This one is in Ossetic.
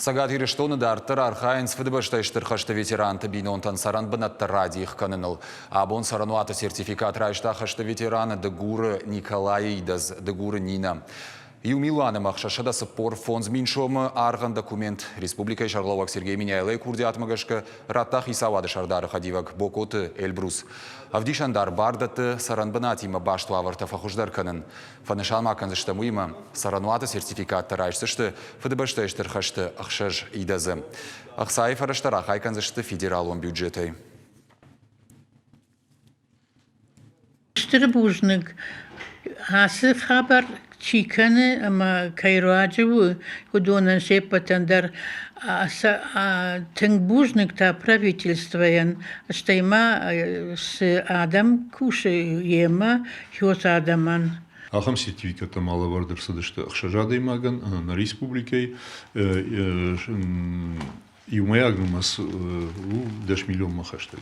Цӕгат Ирыстоны дарддӕр архайынц Фыдыбӕстӕйы Стыр хӕсты ветеранты бинонтӕн цӕрӕн бынӕттӕ радих кӕныныл. Абон цӕрӕнуаты сертификат райста хӕсты ветеран Дыгуры Николайы идӕдз Дыгуры Нинӕ. Иу милуан ӕмӕ 645 мин сомы аргъӕн документ республикӕйы сӕргълӕууӕг Сергей Меняйлойы курдиатмӕ гӕсгӕ радта хицауады сӕрдары хӕдивӕг Бокоты Эльбрус. Ӕвдисӕндар бар дӕтты цӕрӕнбынатимӕ баст уавӕртӕ фӕхуыздӕр кӕнын. Фӕнысан ма кӕндзыстӕм уыимӕ, цӕрӕнуаты сертификаттӕ райсдзысты Фыдыбӕстӕйы Стыр хӕсты ӕхсӕз идӕдзы. Ӕхцайы фӕрӕзтӕ рахай кӕндзысты федералон бюджетӕй. Стыр бузныг, ацы хабар чи кӕны ӕмӕ кӕй руаджы у, уыдонӕн се ппӕтӕн дӕр тынг бузныг та правительствойӕн, стӕй ма цы адӕм кусы йемӕ, хёс адӕмӕн. Ахӕм сертификаттӕ ма лӕвӕрд ӕрцыдысты ӕхсӕз адӕймагӕн нӕ республикӕйы. Иумӕйаг нымӕц у 10 миллионмӕ хӕстӕг.